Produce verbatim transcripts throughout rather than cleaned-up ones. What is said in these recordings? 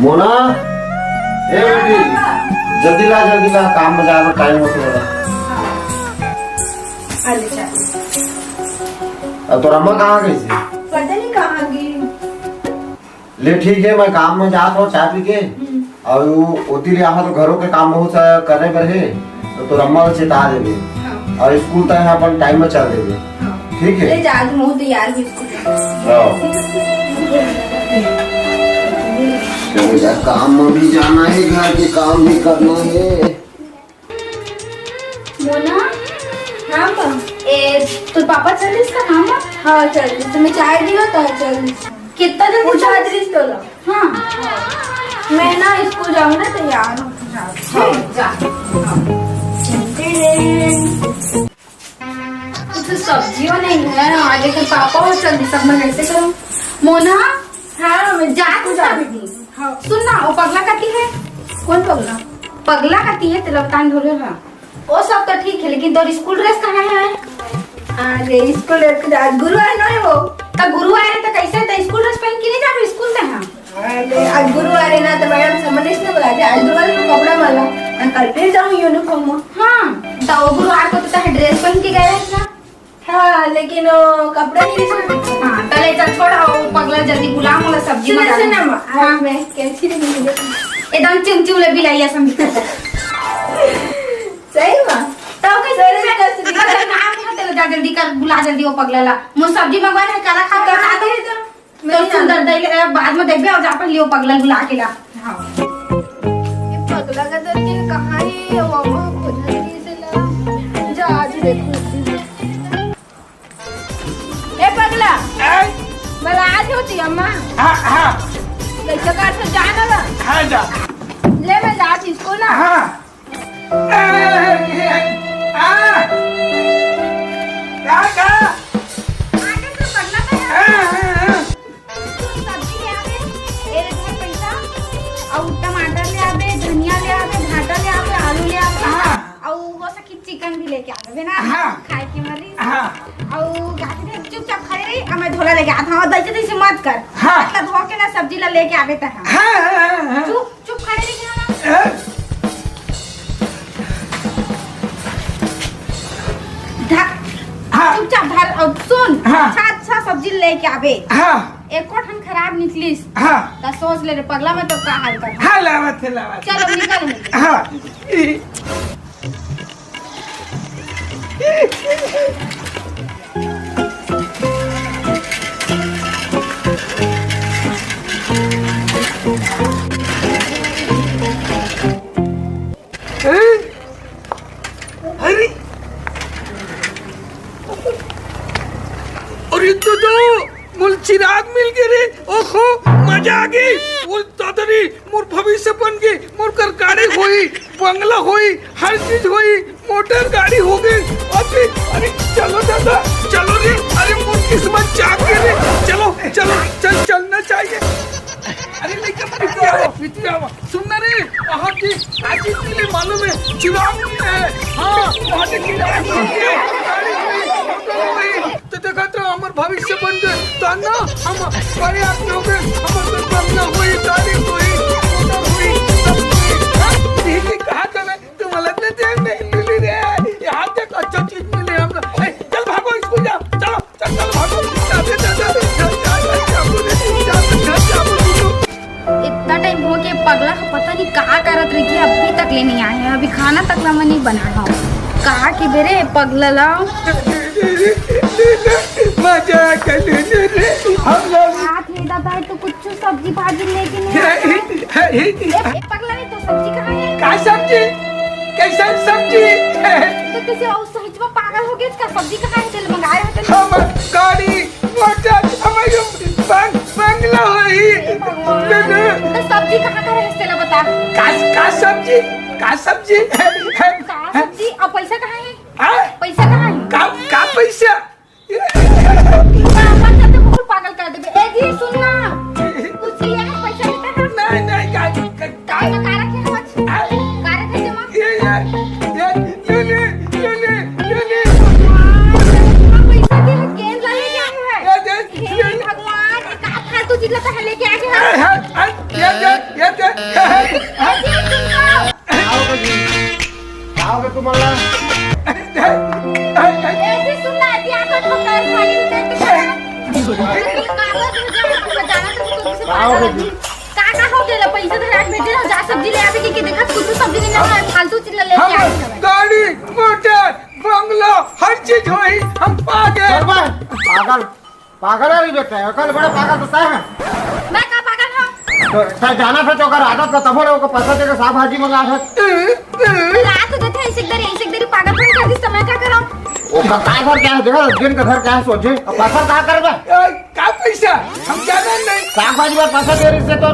मोना, ए बेटी, जल्दी ला, जल्दी ला, काम में जाए बर टाइम होत हे। अरे, चल। अब तोर अम्मा कहाँ गइसे? पता नहीं कहाँ गई। ले ठीक हे, मैं काम में जात हँव चाय पी के। हम्म। अउ ओती ले आहा तो घरों के काम बहुत सारा करे बर हे, तो तोर अम्मा ल चेता देबे। हाँ। अउ स्कूल तैं ह अपन टाइम में चल देबे। हाँ। ठीक हे? ले जा, आज मैं तैयार हँव स्कूल जाना। हाँ। चलो यार, काम में भी जाना हे, घर के काम भी करना हे। मोना? हाँ, माँ। ए, तोर पापा चलिस का काम म? हाँ, चलिस। त मैं चाय दियो, त चलिस। कितना जल्दी पूछा चलिस? दिस तोला। हाँ। मैं ना स्कूल जाऊँ ना, तैयार हँव। हाँ, जा। कुछ सब्जियों नहीं है, आज एक पापा और चलिस, सब मैं कैसे करूँ? मोना? हाँ, मैं जा, तू जा। हाँ। सुन ना, वो पगला कती है? कौन पगला? पगला कती है, तेला बतान धोले हा। वो सब तो ठीक है, लेकिन तोर स्कूल ड्रेस कहाँ है? अरे, स्कूल ड्रेस के आज गुरुवार नो है वो। तो गुरुवार है तो कैसे तो स्कूल ड्रेस पहन के नहीं जाबे स्कूल ते हाँ? अरे, आज गुरुवार है ना, तो मैडम समझ नहीं बोला, आज गुरुवार को कपड़ा माला, मैं कल फिर जाऊँ यूनिफॉर्म में। हाँ, तो वो गुरुवार को तो तैं ड्रेस पहन के गए रहे ना। हाँ, लेकिन वो कपड़ा नहीं रहिस ना। हाँ, तले चल छोड़, वो पगला जल्दी बुला, मोला सब्जी सुन, मंगा सुन दे। ना, माँ, हाँ। आज मैं कैंची नहीं मिली। एकदम चिमचिम ले बिलाइया समझ। सही माँ। तो कैसे सही फिर? में कैसे दिखा? अच्छा, काम है, तेरे जा जल्दी कर, बुला जल्दी वो पगला ला। मोर सब्जी मंगवा नहीं, काला खा तो कहाँ खा गई तो? तो नहीं सुंदर जाना। दई ले, बाद में देखबे, और जा पहले वो पगला बुला के ला। हाँ। ये पगला का दर के कहाँ है? वो, वो खोजा नहीं से ला। जा, आज देखो। ए पगला, ए? मला आज होती अम्मा। हाँ, हाँ। कैसे कर से जाना ला? हाँ, जा। ले, मैं जात हँव स्कूल ना। हाँ। ए, ए, ए, आ। का, का? आगे से पगला का है। हाँ, हाँ, हाँ। सब्जी ले आबे, ए, इधर पैसा, अउ टमाटर ले आबे, धनिया ले आबे, भाटा ले आबे, आलू ले आबे, हाँ। अउ हो सके चिकन भी लेके आबे ना, हाँ। खाए के मरी। हाँ। अउ गाती दे चुपचाप खड़े रही, अउ मैं झोला लेके आत हँव, अउ दइसे तइसे मत कर। हाँ। मतलब धो के ना सब्जी ला लेके आबे त हाँ। हाँ, हाँ, हाँ, हाँ। चुप, चुप खड़े रही ना। हाँ। धर, हाँ। चुपचाप धर, अउ सुन, हाँ। अच्छा, अच्छा सब्जी लेके आबे। हाँ। एको ठन खराब निकलिस, हाँ। त सोच ले रे पगला, मैं तो का हाल कर। हाँ, लावत हे, लावत हे। चलो, निकल, निकल। हाँ। अरे, अरे तो, तो, मोला चिराग मिल गे रे। ओहो, मजा आ गे। ओ दादा रे, मोर भविष्य बन गे। मोर कर गाड़ी होई, बंगला होई, हर चीज होई, मोटर गाड़ी हो गे। अबे, अरे चलो दादा, चलो रे। अरे मोर किस्मत जाग गे रे। चलो, चलो, चल, चलना चाहिए। अरे लइका, पीछे आओ, पीछे आओ। सुन ना रे, वहाँ की आशीष के लिए मालूम है, चिराग नहीं है। हाँ, वहाँ के चिराग नहीं है। तो देखा तो हमर भविष्य बन गए, तो ना हम बड़े आदमी हो गए, हमर तो बंगला होई, गाड़ी होई, मोटर होई, सब होई। हाँ, यही कहा था मैं, तू मला तो देख नहीं मिली रे। यहाँ तक अच्छा चीज मिले हम लोग। ए, चल भागो, स्कूल जाओ, चलो। इतना टाइम हो के पगला ह पता नहीं का करत रहिथे, अभी तक ले नहीं आए हैं। अभी खाना तक ला मैं नहीं बनाए हँव। कहाँ के बेरे पगला ला। मजा कर ले रे। हम लोग बात हे दादा, तो कुछ सब्जी भाजी लेके नहीं आया। ए, ए, पगला नहीं तो सब्जी कहाँ है? का सब्जी? कैसन सब्जी? तो किसी और सब्जी में पागल हो गया, इसका सब्जी कहाँ है? चल मंगाए हो तो। हम गाड़ी मोटर, हमर बंग-, बंगला होई। हे भगवान, ले, ले। तो सब्जी कहाँ का है, तेला बता। का, का सब्जी? का सब्जी? का सब्जी? और पैसा कहाँ है? हाँ? पैसा कहाँ है? का, का पैसा? पापा, जब तो बहुत पागल कर देबे। ए जी, सुन ना। कुछ ले, पैसा देता है। नहीं, नहीं, का, का, का, का रखे हो आज? हाँ? का रखे जमा? ये, ये, ये, ये ले, ये ले, ये ले। हाँ, पैसा के है, गेंद ला लेके आए हैं। ये, ये, हे ये। भगवान, ये का फालतू चीज ला तो है लेके आ गया। अरे, हाँ, हाँ, ये, ये, ये, ये। का हो गया? का का हो गया? पैसा धरा के भेजे रहो, जा सब्जी ले आवे के, के देखा कुछ सब्जी नहीं ना है, फालतू चीज ले लेके हम आए हवे। गाड़ी, मोटर, बंगला, हर चीज होही, हम पा गए। चल बे, पागल, पागल है ये बेटा, कल बड़ा पागल तो तैं है। मैं का पागल हूँ? तो तैं जाना था तो ओकर आदत का तबो ले ओकर पैसा देके साग भाजी मंगा है। रात देथे ऐसे देरी, ऐसे देरी पागल बन कर दिस, तो मैं का करूँ? ओकर का घर क्या है? देखो, दिन का घर क्या है, सोचे। अब पैसा का करबे? ए, का पैसा? हम जाना नहीं। साग भाजी में पैसा दे रही से तो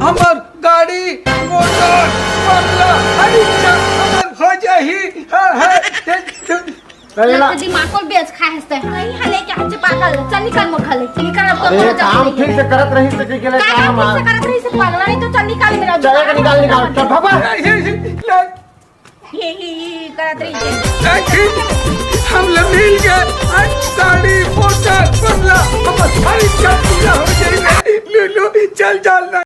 हमर गाड़ी, मोटर, बंगला, हर इच्छा हमर हो जाही। हाँ, हाँ, ते, ते, तो ये ला। ना तो दिमाग को बेच खा हंसते हैं। नहीं, हले क्या हंसे पागल? चल निकल मोर घर ले। निकल अब तो अरे, घर जा। काम ठीक से करत रही से के लिए का काम काम ठीक से आ- करत रही से पागल? नहीं तो चल निकाल मेरा चल, निकाल, निकाल, चल, भाग, भाग। ए, ए, ए, ले। ये, ये, ये करत रही है। देखी, हम लोग मिल गए। आज गाड़ी, मोटर, बंगला, हमर हर इच्छा पूरा हो जाएगा। लुलु, चल, चल ना।